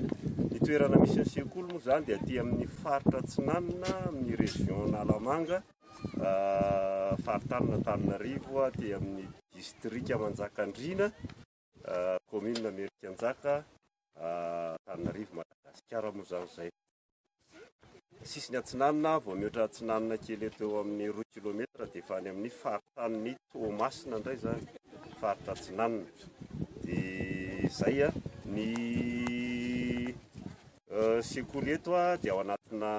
Ny toerana misy ny sekoly moa izany dia aty amin'ny faritra Atsinanana, amin'ny région Analamanga, faritanin'Antananarivo aty amin'ny distrika Manjakandriana, commune Merikanjaka, Antananarivo, Madagasikara moa izany izay. Sisiny atsinanana, vao mihoatra atsinanana kely eto eo amin'ny roa kilometra dia efa any amin'ny faritanin'i Toamasina indray izany, faritra atsinanana. Dia izay ny Sekoly eto dia ao anatina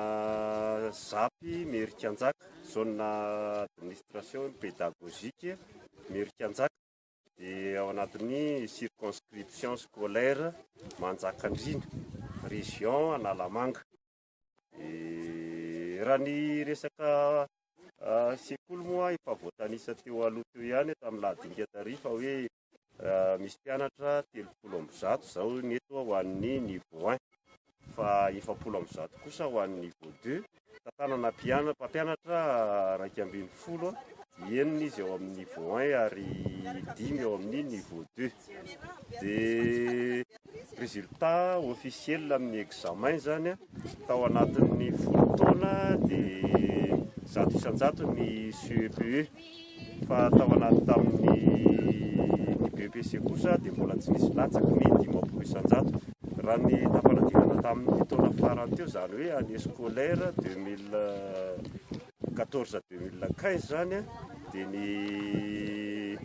ZAP Merikanjaka, zone administration pédagogique Merikanjaka, dia ao anatin'ny circonscription scolaire Manjakandriana, région Analamanga. Raha ny resaka sekoly moa efa voatanisa teo aloha teo ihany tamin'ny lahadinika tary fa hoe Misy mpianatra 130 izao ny eto ho an'ny niveau 1 fa 140 kosa ho an'ny niveau 2. Tantanana mpampianatra 11, enina izy ao amin'ny niveau 1 ary dimy ao amin'ny niveau 2. Dia résultat officiel amin'ny examen izany tao anatin'ny folo taona dia 100% ny CEPE. Fa tao anaty tamin'ny ny BEPC kosa dia mbola tsy nisy latsaky ny 50%. Raha ny taom-panadinana tamin'ny taona farany teo, izany hoe année scolaire 2014 2015 izany dia ny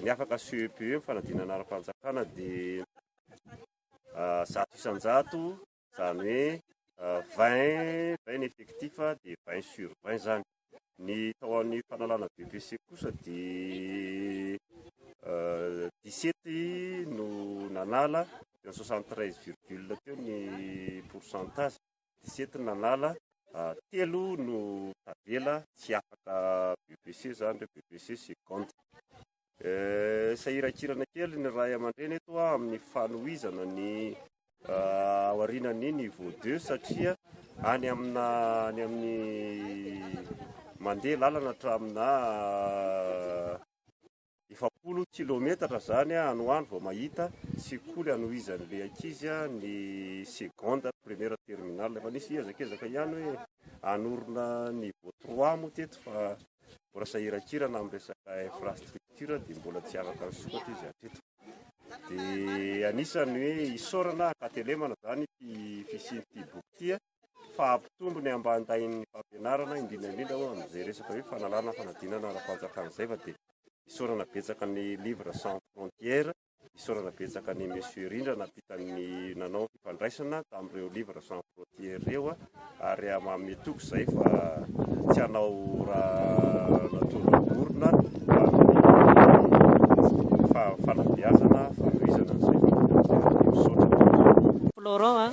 ny afaka CEPE, ny fanadinana ara-panjakana dia 100%, izany hoe 20, 20 ny effectif dia 20 sur 20 izany. Ny tao amin'ny fanalana BEPC kosa dia 17 no nanala, teo amin'ny 73 virgule teo ny pourcentage, 17 no nanala, 3 no tavela tsy afaka BEPC izany ireo BEPC seconde. Sahirankirana kely ny ray aman-dreny eto amin'ny fanohizana ny aorianan'ny niveau deux satria any amina any amin'ny mandeha lalana hatraminà 40 kilometatra zany any ho any vao mahita sekoly hanohizan'ilay ankizy ny seconde première terminale. Efa nisy ezakezaka ihany hoe hanorina niveau trois moa teto fa Mbola sahirankirana amin'ny resaka infrastructure dia mbola tsy afaka nisokatra izy hatreto. Dia anisan'ny hoe isaorana ankatelemana izany ity fisian'ity boky ity fa hampitombo ny ambandahin'ny fampianarana indrindra indrindra moa amin'izay resaka hoe fanalana fanadinana ara-panjakana izay fa dia isaorana betsaka ny Livre sans frontières. Isaorana betsaka an'i Monsieur Rindra nampita ny nanao fifandraisana tamin'ireo Livre sans frontières ireo ary manome toky izay fa tsy hanao raha natono vorona amin'ny fanabeazana fanohizana an'izay fampianarana izay dia misaotra tompoko.
Florent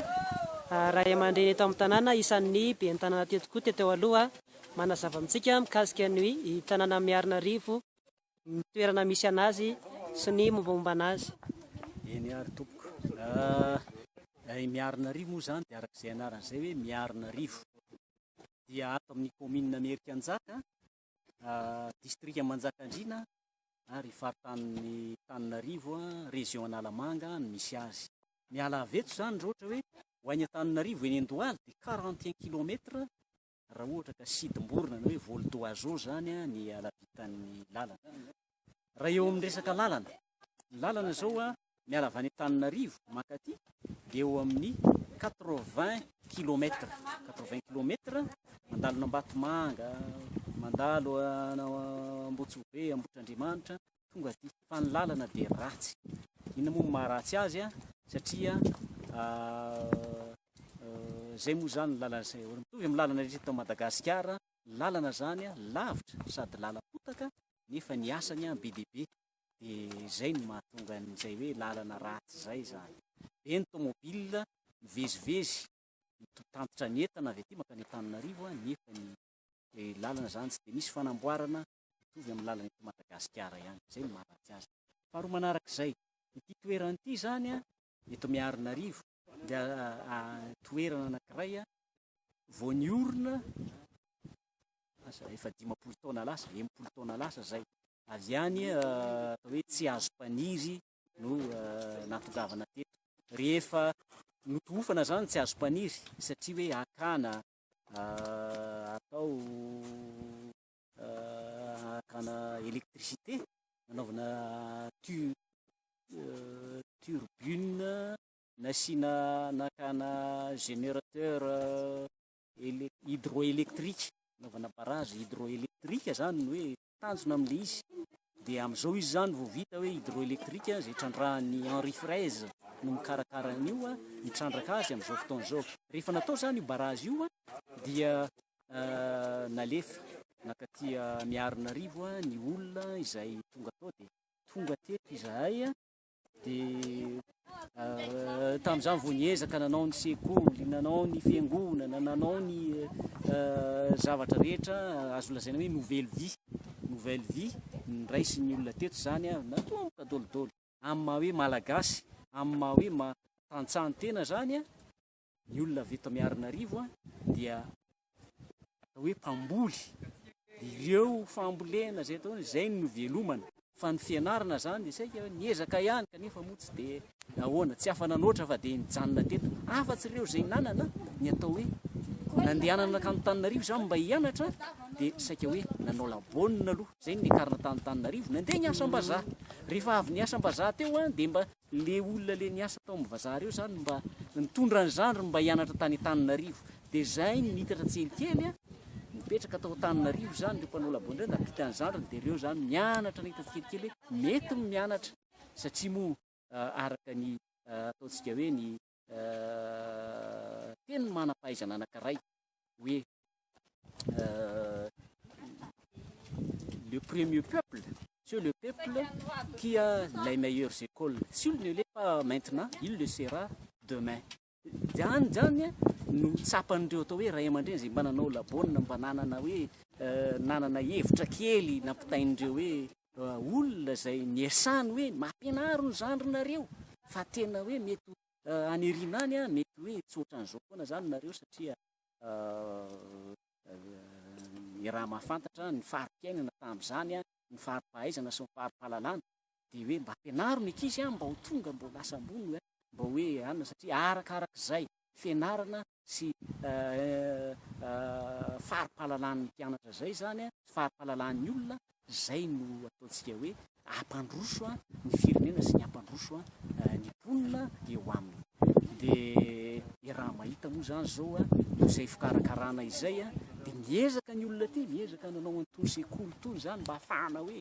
a, ray aman-dreny eto amin'ny tanàna, isan'ny ben'ny tanàna teto koa teo aloha, manazava amintsika mikasika ny tanàna Miarinarivo. Ny toerana misy anazy sy ny mombamomba anazy.
Eny ary tompoko. I Miarinarivo moa izany dia araka izay anarany izay hoe Miarinarivo. Dia ato amin'ny kaominina Merikanjaka, distrika Manjakandriana ary faritanin'i Tananarivo, région Analamanga no misy azy. Miala avy eto izany raha ohatra hoe ho any Antananarivo eny Andohaly dia 41 kilomètre Raha ohatra ka sidim-borona na hoe vol d'oiseau zany ny halavitan'ny lalana. Raha eo amin'ny resaka lalana, ny lalana izao miala avy any Antananarivo mankaty dia eo amin'ny 80 kilomètres, 80 kilomètres mandalo an'Ambatomanga, mandalo an'Ambohitsobe, Ambohitrandriamanitra, tonga aty. Fa ny lalana dia ratsy. Inona moa no maharatsy azy? Satria Zay moa zany ny lalana zay mitovy amin'ny lalana rehetra eto Madagasikara, lalana zany lavitra sady lalam-potaka nefa ny asany be dia be, de zay no mahatonga an'izay hoe lalana ratsy zay zany. Be ny tomobile mivezivezy mitatitra ny entana avy aty mankany Antananarivo nefa ny lalana zany tsy de misy fanamboarana mitovy amin'ny lalana eto Madagasikara ihany, zay no maharatsy azy. Faharoa manarak'izay, ity toerana ity zany eto Miarinarivo dia toerana anankiray vao niorina asa efa 50 taona lasa, 60 taona lasa zay. Avy any atao hoe tsy azo mpaniry no nahatongavana teto. Rehefa notohofana zany tsy azo mpaniry satria hoe hakana atao hakana électricité, nanaovana tu turbine nasiana nakana générateur hydroélectrique, nanaovana barrage hydroélectrique zany ny hoe tanjona amin'ilay izy. Dia amin'izao izy zany vao vita hoe hydroélectrique izay trandrahan'i Henri Fraise no mikarakara an'io, mitrandraka azy amin'izao fotoana izao. Rehefa natao zany io barrage io dia nalefa nankaty Miarinarivo ny olona izay tonga tao dia tonga teto izahay dia tamin'izany vao niezaka nanao ny sekoly, nanao ny fiangonana, nanao ny zavatra rehetra azo lazaina hoe nouvelle vie, nouvelle vie niraisin'ny olona teto izany natomboka daholo amin'ny maha hoe malagasy, amin'ny maha hoe tantsaha ny tena izany. Ny olona avy eto Miarinarivo dia atao hoe mpamboly. Ireo fambolena izay atao izay no velomana. Fa ny fianarana izany dia saika niezaka ihany kanefa moa tsy dia nahoana, tsy afa-nanoatra fa dia nijanona teto. Afa-tsy ireo izay nanana ny atao hoe nandehanana nankany Antananarivo izany mba hianatra. dia saika hoe nanao la bonne aloha, izay no niakarana tany Antananarivo, nandeha niasa am-bazaha. Rehefa avy niasa am-bazaha teo an, dia mba le olona le niasa tao amin'ny vazaha reo zany mba nitondra ny zandriny mba hianatra tany Antananarivo. Dia izay no nitatra tsikelikely an, nipetraka tao Antananarivo zany ireo mpanao la bonne ireo, nampita ny zandriny, dia ireo zany nianatra nahita tsikelikely hoe mety ny mianatra satria moa araka ny ataontsika hoe ny tenin'ny manam-pahaizana anankiray hoe le premier peuple, c'est le peuple qui a les meilleures écoles. S'il ne l'est pas maintenant, il le sera demain. Zany zany no tsapan'ireo atao hoe ray aman-dreny izay mba nanao la bonne, mba nanana hoe nanana hevitra kely nampitain'ireo hoe olona izay niasany hoe mampianaro ny zandrinareo fa tena hoe mety any aoriana any mety hoe tsy ohatran'izao foana zany nareo satria ny raha mahafantatra ny fari-piainana tamin'izany, ny fari-pahaizana sy ny fari-pahalalana dia hoe mba ampianaro ny ankizy mba ho tonga mba ho lasa ambony mba hoe anona satria arakarak'izay fianarana sy fari-pahalalan'ny mpianatra izay izany, fari-pahalalan'ny olona, izay no ataontsika hoe hampandroso ny firenena sy ny hampandroso ny mponina eo aminy. Dia iaraha-mahita moa izany izao noho izay fikarakarana izay dia miezaka ny olona aty, miezaka nanao an'itony sekoly itony izany mba hahafahana hoe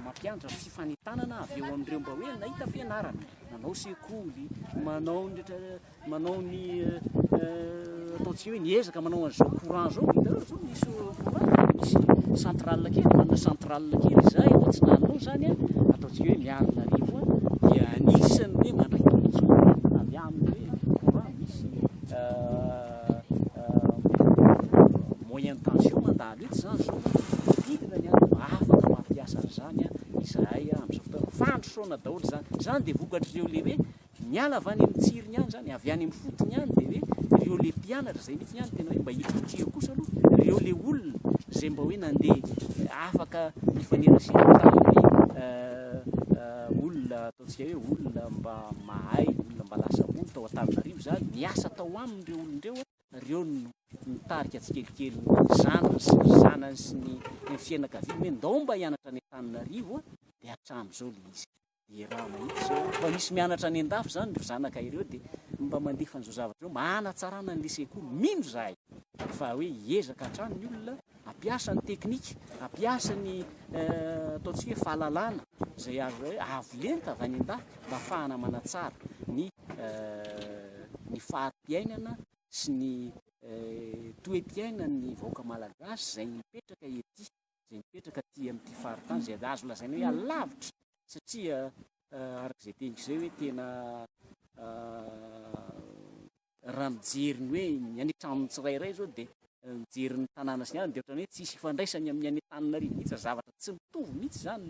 mampianatra ny fifanentanana avy eo amin'ireo mba hoe nahita fianarana, nanao sekoly, manao ny rehetra, manao ny ataontsika hoe niezaka manao an'izao courant izao, hitanareo izao misy courant, misy centrale kely, manana centrale kely izahay ao Atsinanana ao izany an, ataontsika hoe Miarinarivo an, dia anisan'ny hoe mandray tombontsoa avy amin'ny hoe courant misy moyenne tension mandalo eto izany izao manodidina ny any mba afaka mampiasa an'izany izahay amin'izao fotoana. Fandrosoana daholo izany. Izany dia vokatr'ireo le hoe miala avy any amin'ny tsiriny any izany, avy any amin'ny fotony any dia hoe ireo le mpianatra izay mihitsy ihany tena hoe mba hitrikitrihako kosa aloha, ireo le olona izay mba hoe nandeha afaka nifanerasera tamin'ny olona ataontsika hoe olona mba mahay, olona mba lasa ambony tao Antananarivo izany, niasa tao aminy ireo olona ireo, ireo no nitarika tsikelikely ny zandriny sy ny zanany sy ny fianakaviany hoe ndao mba hianatra any Antananarivo dia hatramin'izao ilay izy. Dia raha mahita izao, mba misy mianatra any an-dafy izany ireo zanaka ireo dia mba mandefa an'izao zavatra izao mba hanatsarana an'ilay sekoly. Mino izahay fa hoe hiezaka hatrany ny olona hampiasa ny teknika, hampiasa ny ataontsika hoe fahalalana izay azo hoe avo lenta avy any an-dafy mba hahafahana manatsara ny ny fari-piainana sy ny toe-piainan'ny vahoaka malagasy izay mipetraka ety, izay mipetraka aty amin'ity faritany izay azo lazaina hoe alavitra satria araka izay teniko izay hoe tena raha mijery ny hoe ny any an-tranon'ny tsirairay izao dia mijery ny tanàna sy ny any dia ohatran'ny hoe tsisy ifandraisany amin'ny any Antananarivo mihitsy, zavatra tsy mitovy mihitsy izany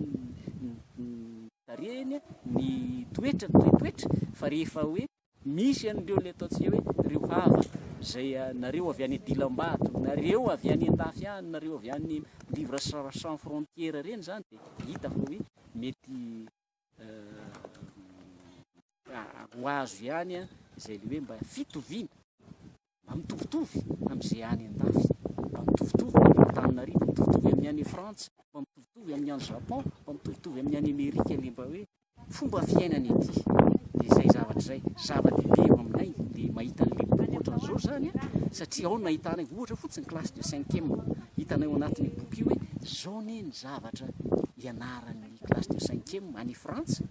ny tarehiny, ny toetra, ny toetoetra fa rehefa hoe misy an'ireo ilay ataontsika hoe ireo havana izay nareo avy any Dilambato, nareo avy any an-dafy any, nareo avy any Livre sans frontière ireny izany dia hita fa hoe mety ho azo ihany izay le hoe mba fitoviana, mba mitovitovy amin'izay any an-dafy, mba mitovitovy amin'ny Antananarivo, mitovitovy amin'ny any Frantsa, mba mitovitovy amin'ny any Japon, mba mitovitovy amin'ny any Amerika le mba hoe fomba fiainana ety. Dia izay zavatra izay zava-dehibe eo aminay le mahita an'le boky ohatran'izao izany satria ao no ahitanay ohatra fotsiny classe de cinquième, hitanay ao anatin'io boky io hoe izao anie ny zavatra ianaran'ny classe de cinquième any Frantsa,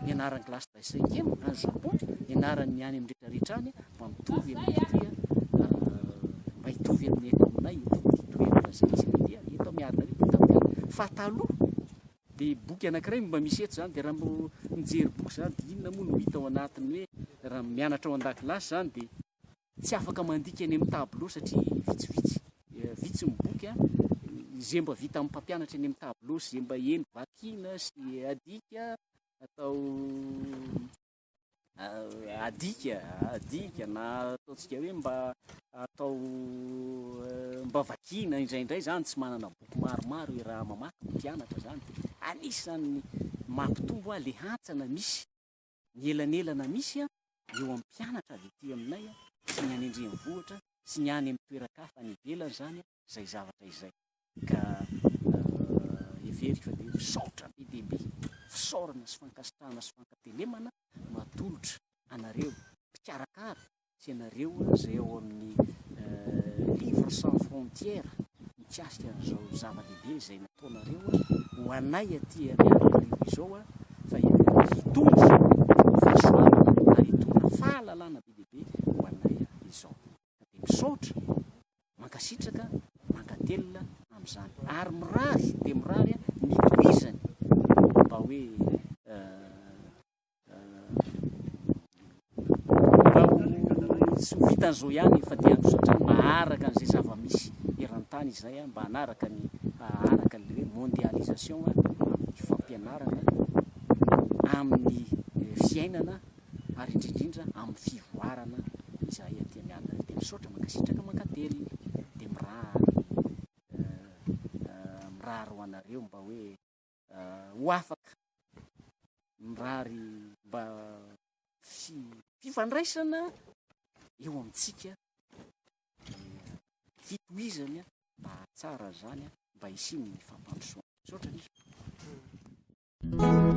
ny anaran'ny classe de cinquième any Japon, ny anaran'ny any amin'ny rehetra rehetra any mba mitovy amin'ny ety, mba hitovy amin'ny eto aminay eto amin'ity toerana izay misy anay ity, eto Miarinarivo daholo. Fa taloha dia boky anankiray no mba misy eto izany, dia raha mbo mijery boky izany dia inona moa no hita ao anatiny hoe raha mianatra ao an-dakilasy izany dia Tsy afaka mandika eny amin'ny tableau satria vitsivitsy, vitsy ny boky, izay mba vita amin'ny mpampianatra eny amin'ny tableau sy izay mba heno vakiana sy adika atao adika, adika na ataontsika hoe mba atao mba vakiana indraindray izany tsy manana boky maromaro raha mamaky ny mpianatra izany dia anisan'ny mampitombo ilay hantsana misy ny elanelana misy eo amin'ny mpianatra avy ety aminay sy ny any an-drenivohitra sy ny any amin'ny toeran-kafa any ivelany izany. izay zavatra izay ka heveriko fa dia misaotra be dia be, fisaorana sy fankasitrahana sy fankatelemana no atolotra anareo mpikarakara sy ianareo izay ao amin'ny Livre sans frontières mikasika an'izao zava-dehibe izay nataonareo ho anay aty Miarinarivo izao fa hitondra fahasoavana ary hitondra fahalalana be dia be ho anay izao. Ka dia misaotra, mankasitraka, mankatelina amin'izany ary mirary dia mirary ny hitohizany mba hoe Mba ho tsy ho vitan'izao ihany fa dia handroso hatrany mba haharaka an'izay zava-misy eran-tany izay mba hanaraka ny haharaka an'ilay hoe mondialisation amin'ny fampianarana, amin'ny fiainana ary indrindra indrindra amin'ny fivoarana izahay aty Miarinarivo. Dia misaotra, mankasitraka, mankatelina, dia mirary mirary ho anareo mba hoe ho afaka mirary mba fifandraisana eo amintsika fitohizany mba hahatsara zany mba hisian'ny fampandrosoana. Misaotra indrindra.